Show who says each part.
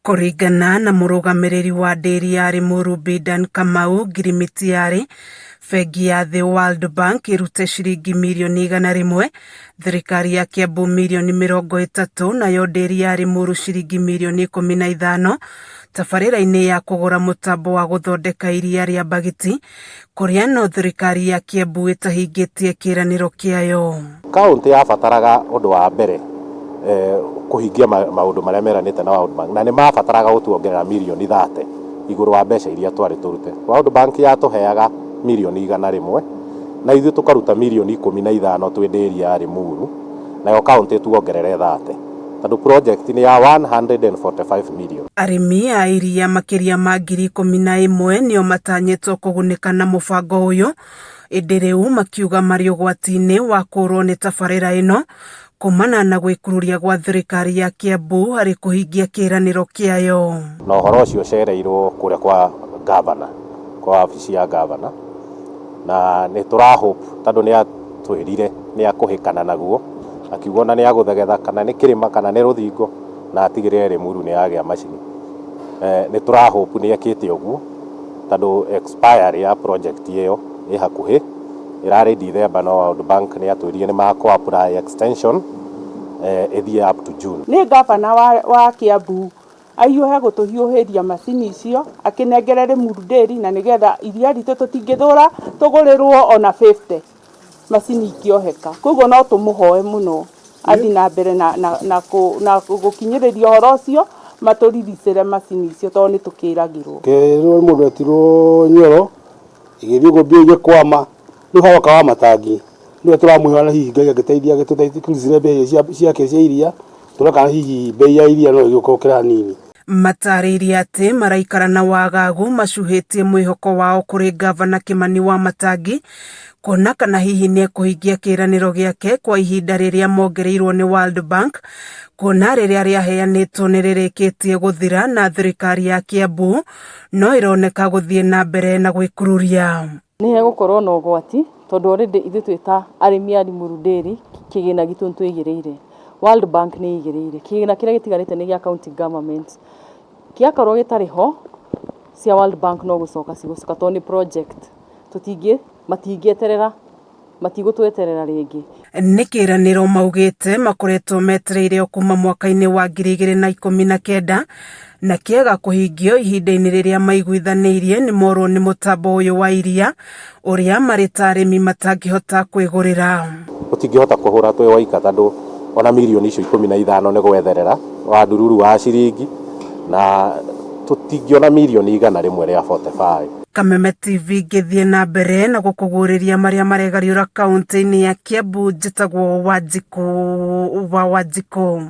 Speaker 1: Kũringana na mũrũgamĩrĩri wa ndĩri ya Limuru Bidan Kamau, ngirimiti yarĩ bengi ya thĩ World Bank ĩrute ciringi mirioni 100, thirikari ya Kiambu mirioni 30, nayo ndĩri ya Limuru ciringi mirioni 15 tabarĩra-inĩ ya kũgũra mũtambo wa gũthondeka iria rĩa mbagiti, kũrĩa no thirikari ya Kiambu ĩtahingĩtie kĩĩranĩro kĩayo.
Speaker 2: Kaunti yabataraga ũndũ wa mbere kũhingia maũndũ marĩa meranĩte na World Bank, na nĩ mabataraga gũtuongerera mirioni 30 igũrũ wa mbeca iria twarĩ tũrute. World Bank yatũheaga mirioni 100 na ithuĩ tũkaruta mirioni 15 twĩ ndĩri ya Limuru, nayo kaunti ĩtuongerere 30 tondũ project nĩ ya 145 million.
Speaker 1: Arĩmi a iria makĩria ma 11,000 nĩo matanyĩtwo kũgunĩka na mũbango ũyũ, ĩndĩ rĩu makiuga marĩ ũgwati-inĩ wa kũũrwo nĩ tabarĩra ĩno kumana na gwĩkururia gwa thirikari ya Kiambu harĩ kũhingia kĩĩranĩro kĩayo.
Speaker 2: Na ũhoro ũcio ũcereirwo kũrĩa kwa gavana, kwa wabici ya gavana, na nĩ tũra hope tondũ nĩ atwĩrire nĩ akũhĩkana naguo, akiuga ona nĩ agũthegetha kana nĩ kĩrĩma kana nĩ rũthingo na atigĩrĩre Limuru nĩ yagĩa macini. Nĩ tũra hope nĩ ekĩte ũguo tondũ expiry ya project ĩyo ĩ hakuhĩ, ĩrarĩ December no World Bank nĩ atwĩrire nĩ makũ apply extension ĩthiĩ up to June.
Speaker 3: Nĩ gavana wa Kiambu ahiũhe gũtũhiũhĩria macini icio akĩnengere Limuru Dairy, na nĩgetha iria ritũ tũtingĩthũra tũgũrĩrwo ona 50 macini ikĩoheka. Koguo no tũmũhoe mũno athiĩ na mbere na gũkinyĩrĩria ũhoro ũcio, matũriricĩre macini icio tondũ nĩ tũkĩragĩrwo.
Speaker 4: Kerwo mũndũ etirwo Nyoro igĩthiĩ ũguo mbia igĩkwama, rĩu haroka wa Matangi nĩwe tũramũhoya na hihi Ngai angĩteithia agĩtũteithie mbia ciake cia iria, tũrona kana hihi bei ya iria no ĩgĩũka gũkĩra hanini.
Speaker 1: Matarĩirie atĩ maraikara na wagagu macuhĩtie mwĩhoko wao kũrĩ gavana Kimani wa Matangi kuona kana hihi nĩ ekũhingia kĩĩranĩro gĩake kwa ihinda rĩrĩa mongereirwo nĩ World Bank, kuona rĩrĩa rĩaheanĩtwo nĩ rĩrĩkĩtie gũthira na thirikari ya Kiambu no ĩroneka gũthiĩ na mbere na gwĩkururia.
Speaker 5: Nĩ hegũkorwo na ũgwati tondũ already ithuĩ twĩ ta arĩmi a Limuru Dairy kĩgĩna gitũ nĩ twĩigĩrĩire. World Bank nĩ ĩigĩrĩire. Kĩgĩna kĩrĩa gĩtigarĩte nĩ gĩa county government. Gĩakorwo gĩtarĩ ho, cia World Bank no gũcoka cigũcoka tondũ nĩ project. Tũtingĩ, matingĩeterera, matigũtweterera rĩngĩ.
Speaker 1: Nĩ kĩĩranĩro maugĩte makoretwo metereire o kuma mwaka-inĩ wa 2019 na kĩaga kũhingio ihinda-inĩ rĩrĩa maiguithanĩirie nĩ morwo nĩ mũtambo ũyũ wa iria ũrĩa marĩ ta arĩmi matangĩhota kwĩgũrĩra.
Speaker 2: Tũtingĩhota kũhũra twĩ waika tondũ ona mirioni icio 15 nĩ gwetherera wa ndururu wa ciringi na tũtingĩona mirioni 100 rĩa 45.
Speaker 1: Kameme TV ngĩthiĩ na mbere na gũkũguũrĩria marĩa maregariũra kaunti-inĩ ya Kiambu, njĩtagwo Wanjikũ wa Wanjikũ.